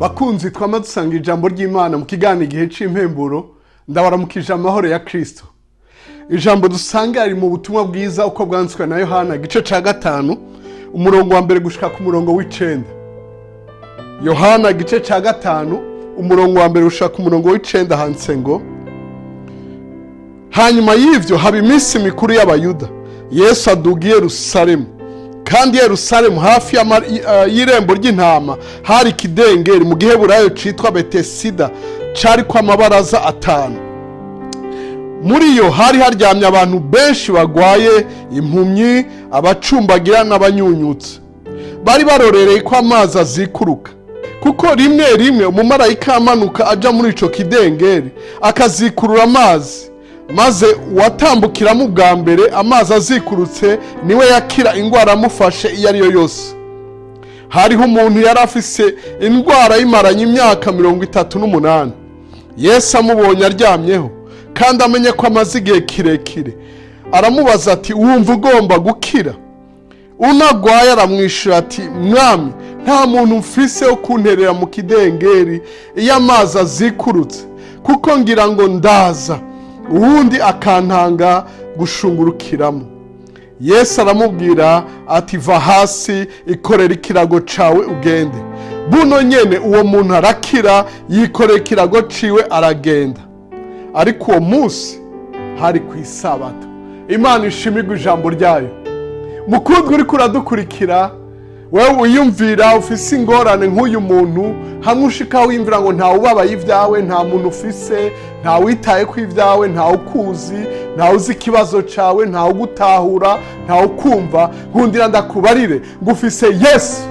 Bakunzi twama dusanga ijambo ry'Imana mu kiganiro Igihe c'Impemburo, ndabaramukije amahoro ya Kristo. Ijambo dusanga riri mu Butumwa Bwiza uko bwanditswe na Yohana, igice ca 5, umurongo wa 1 gushika ku murongo w'9. Yohana igice ca 5, umurongo wa 1 gushika ku murongo w'9, handitse ngo: "Hanyuma y'ivyo haba iminsi mikuru y'Abayuda. Yesu aduga i Yerusalemu. Kandi i Yerusalemu, hafi y'irembo ry'intama, hari ikidengeri, mu Giheburayo citwa Betesida, cariko amabaraza atanu. Muri yo hari haryamye abantu benshi bagwaye, impumyi, abacumbagira n'abanyunyutse. Bari barorereye ko amazi azikuruka, kuko rimwe rimwe umumarayika amanuka aja muri ico kidengeri akazikurura amazi, maze uwatambukiramo ubwa mbere amazi azikurutse niwe yakira ingwara amufashe iyo ari yo yose. Hariho umuntu yari afise indwara yimaranye imyaka 38. Yesu amubonye aryamyeho kandi amenye ko amaze igihe kirekire, aramubaza ati: 'Wumva ugomba gukira?' Unagwaye aramwishyura ati: 'Mwami, nta muntu mfise wo kunterera mu kidengeri iyo amazi azikurutse, kuko ngira ngo ndaza, uwundi akantanga gushungurukiramo.' Yesu aramubwira ati: 'Va hasi, ikorera ikirago cawe ugende.' Buno nyene uwo muntu arakira, yikorera ikirago ciwe aragenda. Ariko uwo munsi hari ku Isabato." Imana ishimirwe ijambo ryayo. Mukundwa uriko uradukurikira, wewe wiyumvira ufise ingorane nk'uyu muntu, hamwe ushika wiyumvira ngo ntawe ubabaye ibyawe, nta muntu ufise, ntawe witaye ku ibyawe, ntawe ukuzi, ntawe uzi ikibazo cawe, ntawe ugutahura, ntawe ukumva, nkundira ndakubarire ngo ufise Yesu.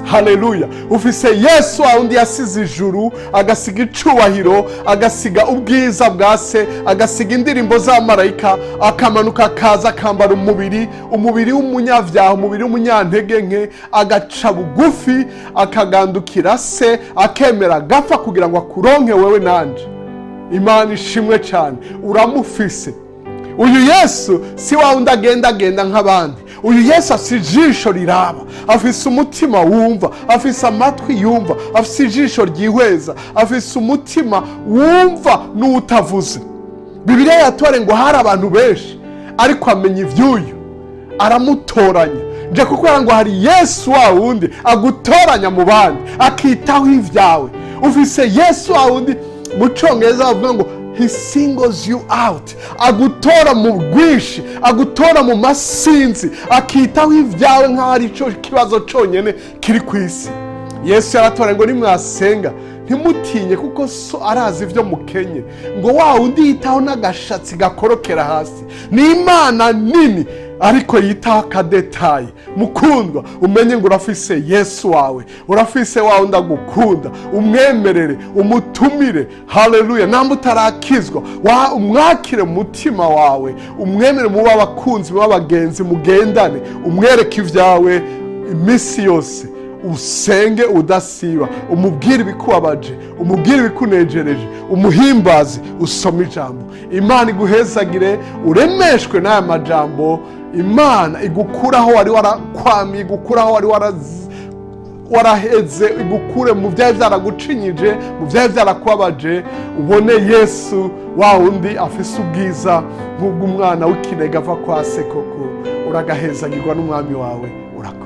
Haleluya! Ufise Yesu, wa wundi yasize ijuru, agasiga icubahiro, agasiga ubwiza bwa Se, agasiga indirimbo z'abamarayika, akamanuka akaza akambara umubiri, umubiri w'umunyabyaha, umubiri w'umunyantege nke, agaca bugufi, akagandukira Se, akemera agapfa kugira ngo akuronke wewe nanje. Imana ishimwe cyane. Uramufise. Uyu Yesu si wa wundi agenda agenda nk'abandi. Uyu Yesu afise ijisho riraba, afise umutima wumva, afise amatwi yumva, afise ijisho ryihweza, afise umutima wumva n'utavuze. Bibiliya yatore ngo hari abantu benshi, ariko amenya iby'uyu aramutoranya. Nje kukubwira ngo hari Yesu, wa wundi agutoranya mu bandi, akitaho ibyawe. Ufise Yesu, wa wundi mu Cyongereza bavuga ngo "He singles you out", agutora mu bwinshi, agutora mu masinzi, akitaho ibyawe nk'aho ari cyo kibazo cyonyine kiri ku isi. Yesu yaratora ngo nimwasenga ntimutinye, kuko So arazi ibyo mukenye. Ngo wa wundi yitaho n'agashatsi gakorokera hasi. Ni Imana nini, ariko yitaho aka détail. Mukundwa, umenye ngo urafise Yesu wawe, urafise wa wundi agukunda. Umwemerere, umutumire. Haleluya! Namba utarakizwa, umwakire mu mutima wawe, umwemere, mube abakunzi, mube abagenzi, mugendane, umwereke ibyawe iminsi yose, usenge udasiba, umubwire ibikubabaje, umubwire ibikunejereje, umuhimbaze, usome ijambo. Imana iguhezagire, uremeshwe n'aya majambo. Imana igukuraho wari warakwamiye, igukuraho wari waraheze, igukure mu byari byaragucinyije, mu byari byarakubabaje, ubone Yesu, wa wundi afise ubwiza nk'ubw'umwana w'ikinege ava kwa se. Koko uragahezagirwa n'Umwami wawe. Urakoze.